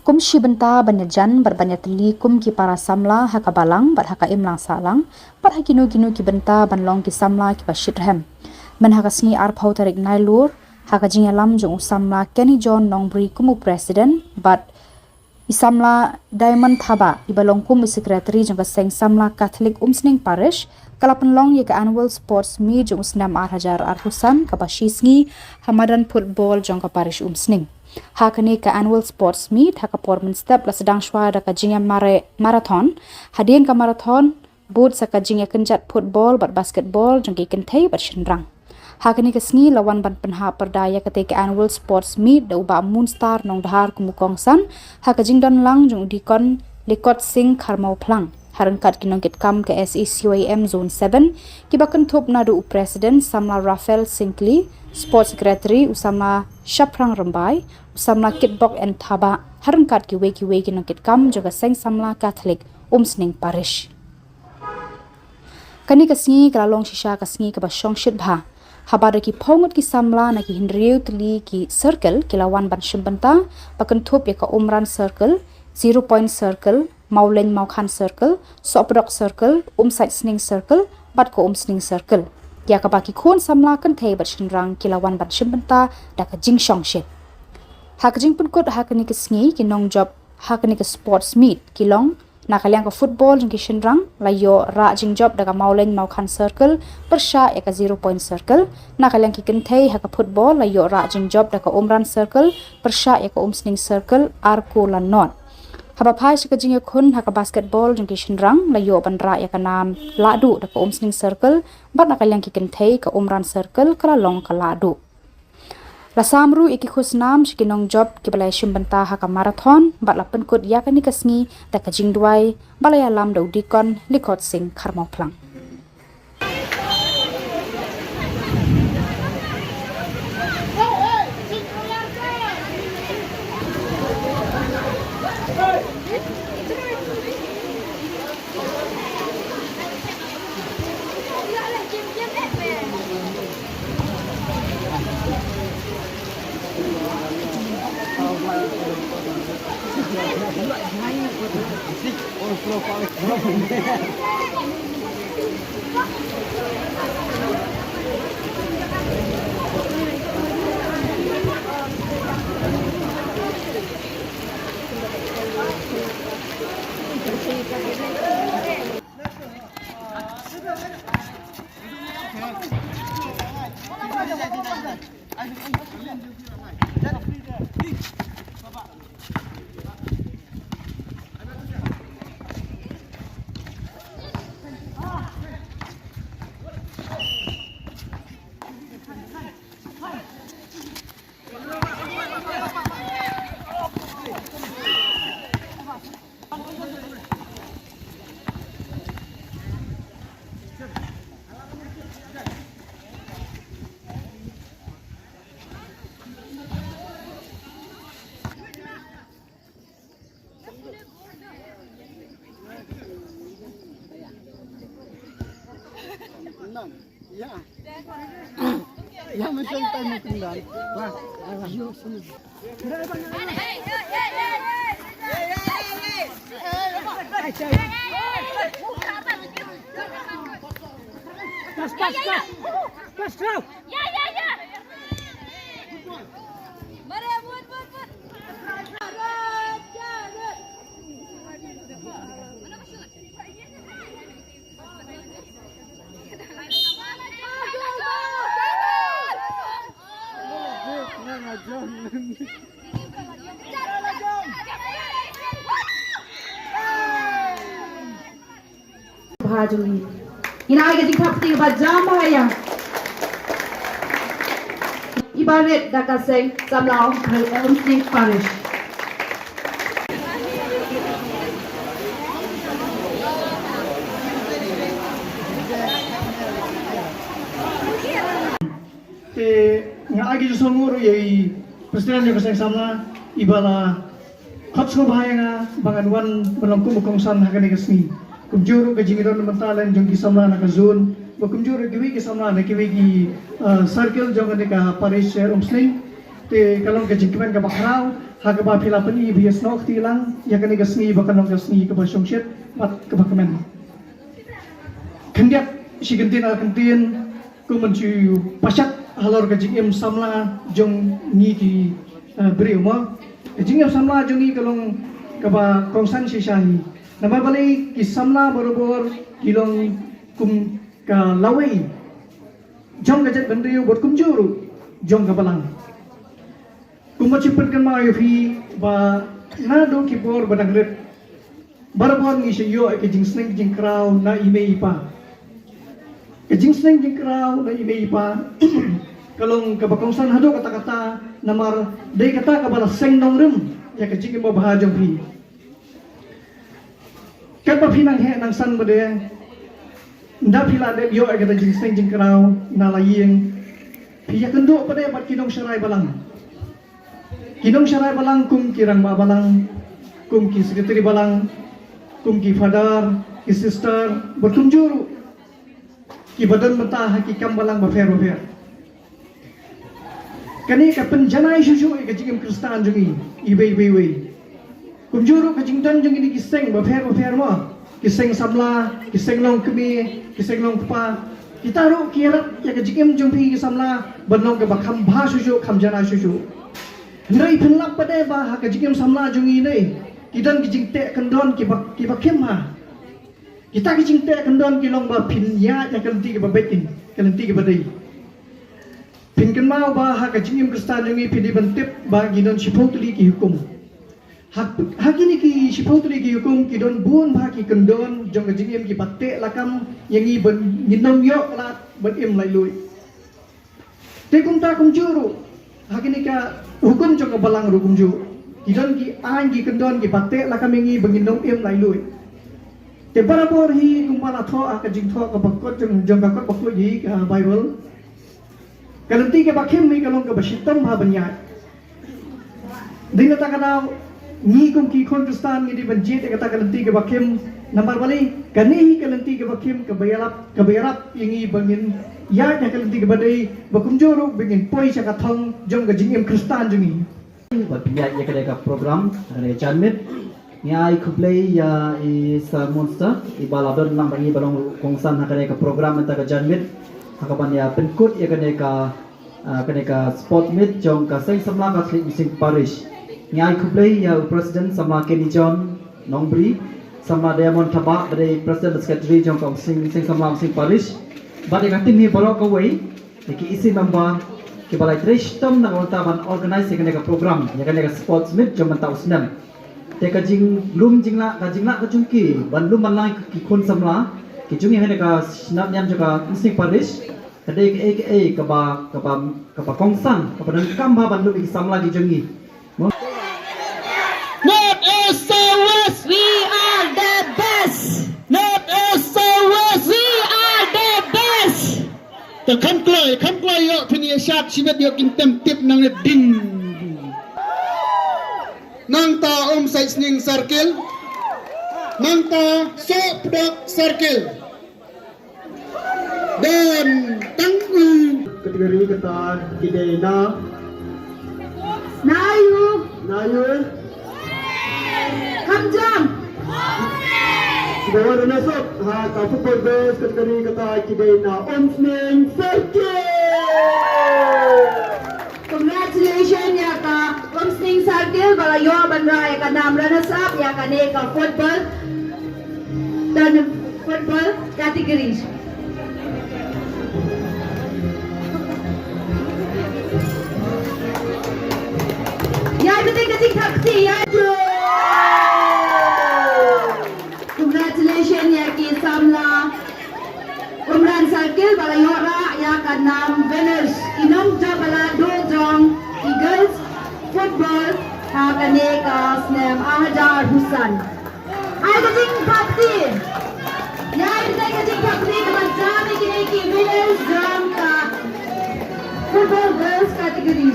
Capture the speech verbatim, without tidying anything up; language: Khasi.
Kum shi bynta ban ïajan bad ban ïatylli kum ki para samla ha ka balang bad ha ka imlang sahlang bad ha kino kino ki bynta ban long ki samla kiba shitrhem. Myn ha ka sngi arphew tarik Nailur, ha ka jingïalam jong u samla Kenny John Nongbri kum u president bad i samla Diamond Thabah iba long kum u secretary jong ka seng samla Catholic Umsning Parish, ka la pynlong ïa ka annual sports meet jong u snem ar hajar arphew san kaba shi sngi ha madan football jong ka parish Umsning. Ha kane ka annual sports meet ha ka por mynstep la sdang shwa da ka jingïa mare marathon. Hadien ka marathon, bud sa ka jingïakynjat football bad basketball jong ki kynthei bad shynrang. Ha kane ka sngi la wan ban pynhap pyrda ïa katei ka annual sports meet da u Bah Moonstar Nongdhar kum u kongsan, ha ka jingdon lang jong u Deacon Likot Singh Kharmawphlang, ha ryngkat ki nongkitkam ka S A C Y M Zone seven, kiba kynthup naduh u president samla Raphael Singkli, sports secretary u samla Shaphrang Rymbai, u samla Kitbok N Thabah, ha ryngkat kiwei kiwei ki nongkitkam jong ka seng samla Catholic Umsning Parish. Kane ka sngi ka la long shisha ka sngi kaba shongshit bha, haba da ki phew ngut ki samla na ki hynriew tylli ki circle ki la wan ban shim bynta, ba kynthup ïa ka Umran Circle, Zero Point Circle, Mawleng Mawkhan Circle, Sohpdok Circle, Umsait Sning Circle bad ka Umsning Circle, ïa kaba ki khun samla kynthei bad shynrang ki la wan ban shim bynta da ka jingshongshit. Ha ka jingpynkut ha kane ka sngi, ki nongjop ha kane ka sports meet ki long: na ka liang ka football jong ki shynrang, la ïoh rah jingjop da ka Mawleng Mawkhan Circle pyrshah ïa ka Zero Point Circle. Na ka liang ki kynthei ha ka football, la ïoh rah jingjop da ka Umran Circle pyrshah ïa ka Umsning Circle, ar kol la nod. Haba phai sha ka jingïakhun ha ka basketball jong ki shynrang, la ïoh ban rah ïa ka nam lahduh da ka Umsning Circle, bad na ka liang ki kynthei ka Umran Circle ka la long ka lahduh. La sam ruh ïa ki khusnam sha ki nongjop kiba la ïashim bynta ha ka marathon, bad la pynkut ïa kane ka sngi da ka jingduwai ba la ïalam da u Deacon Likot Singh Kharmawphlang. Ja. Ja, mit dem Teil mit dem Ball. Wa, wa, wa. Pass, pass, pass. Pass, throw. Ja, ja, ja. Bha jong ngi. Ngin ai ka jingthap kti kaba jam bha ïa i Barit da ka seng samla Umsning Parish. Te nga ai ka jingsngewnguh ruh ïa i president jong ka seng samla, iba la khot sngewbha ïa nga ba ngan wan ban long kum u kongsan ha kane ka sngi. Kumjuh ruh ka jingïadon bynta lem jong ki samla na ka zone, ba kumjuh ruh kiwei ki samla na kiwei ki, eh, circle jong kane ka parish, eh, Umsning. Te ka long ka jingkmen kaba khraw. Ha kaba phi la pyni ba ïa snoh kti lang ïa kane ka sngi ba kan long ka sngi kaba shongshit bad kaba kmen. Khyndiat shi kyntien ar kyntien kum ban shu pashat halor ka jingim samla jong ngi ki, eh, briew mo. Ka jingim samla jong ngi ka long kaba kongsan shisha hi. Namar balei ki samla barabor ki long kum ka lawei jong ka jaitbynriew bad kumjuh ruh jong ka balang. Kumba shu pynkynmaw ïa phi ba naduh ki por ba dang rit, barabor ngi shu ïoh ïa ka jingsneng jingkraw na i mei i pa. Ka jingsneng jingkraw na i mei i pa ka long kaba kongsan haduh katta katta, namar dei kata kaba la seng nongrim ïa ka jingim babha jong phi. Katba phi nang heh nang san pat de, ynda phi la dep ïoh ïa kata jingsneng jingkraw na la ïing, phi ïakynduh pat de bad ki nongsharai balang. Ki nongsharai balang kum ki rangbah balang, kum ki secretary balang, kum ki father, ki sister, bad kumjuh ruh kiba don bynta ha ki kam balang bapher bapher. Kane ka pynjanai shuh shuh ïa ka jingim Khristan jong ngi iwei iwei iwei. Kumjuh ruh ka jingdon jong ngi ki seng bapher bapher mo, ki seng samla, ki seng longkmie, ki seng longkpa. Kita ruh ki ïarap ïa ka jingim jong phi ki samla ban long kaba kham bha shuh shuh, kham janai shuh shuh. Hynrei phin lap pat de ba ha ka jingim samla jong ngi ne ki don ki jingteh kyndon kiba, kiba khim ha. Kita ki jingteh kyndon ki long ba phin ïaid ïa ka lynti kaba beit, ka lynti kaba dei. Phin kynmaw ba ha ka jingim Khristan jong ngi phi dei ban tip ba ki don shiphew tylli ki hukum. Ha, ha kine ki shiphew tylli ki hukum ki don bun bha ki kyndon jong ka jingim kiba teh lakam ïa ngi ban ngin ym ïoh lad ban im laitluid. Te kumta kumjuh ruh ha kine ka hukum jong ka balang ruh kumjuh ki don ki aiñ ki kyndon kiba teh lakam ïa ngi ba ngin ym im laitluid. Te barabor hi kumba la thoh ha ka jingthoh kaba kut jong, jong ka kot bakhuid hi ka Baibl. Ka lynti kaba khim hi ka long kaba shitom bha ban ïaid. Dei na kata ka daw ngi kum ki khun Khristan ngi dei ban jied ïa kata ka lynti kaba khim. Namar balei? Kane hi ka lynti kaba khim kaba ïarap, kaba ïarap ïa ngi ba ngin ïaid ïa ka lynti kaba dei, ba kumjuh ruh ba ngin poi sha ka thong jong ka jingim Khristan jong ngi. Ba pynïaid ïa kane ka program, kane ka janmiet. Ngi ai khublei ïa i Sir Munster iba la don lang bad ngi ba long kongsan ha kane ka program mynta ka janmiet, ha kaban ïa pynkut ïa kane ka, ah, kane ka sports meet jong ka Seng Samla Catholic Mynsiem Parish. Ngi ai khublei ïa u President Samla Kenny John Nongbri, Samla Diamond Thabah ba dei President Secretary jong ka Seng, Seng Samla Mynsiem Parish, bad ïa ka team hi baroh kawei. Ïa ki E C member kiba la trei shitom na ka bynta ban organise ïa kane ka program, ïa kane ka sports meet jong mynta u snem. Te ka jinglum jinglah, ka jinglah ka jong ki ban lum ban lang ki khun samla ki jong ngi ha kane ka shnat niam jong ka Mynsiem Parish ka dei kaei kaei kaba, kaba, kaba kongsan, kaba donkam bha ban lum ïa ki samla ki jong ngi. North East to West, we are the best. North East to West, we are the best. Te kham kloi, kham kloi ïoh phin ïa shad shibit ïoh kin tem tip nang ding. Nangta Umsaisning Circle. Nangta Sohpdok Circle. Don tang u. Category kata ki dei na. Nayu. Nayu. Kamjam. Ki dei runners up ha ka football girls category kata ki dei na Umsning Circle. Congratulations ïa ka Umsning Circle ba la ïoh ban rah ïa ka nam runners up ïa kane ka football, football category. Ïa, ïa, ïa, ïa, ïa, ïa. Congratulations ïa ki samla Umran Circle ba la ïoh rah ïa ka nam winners. Ki nongja ba la duh jong ki girls football ha kane ka snem ar hajar arphew san. Ai ka jingpakti. Ïa, ai ka jingpakti kaba jam ïa kine ki winners jong ka football girls category.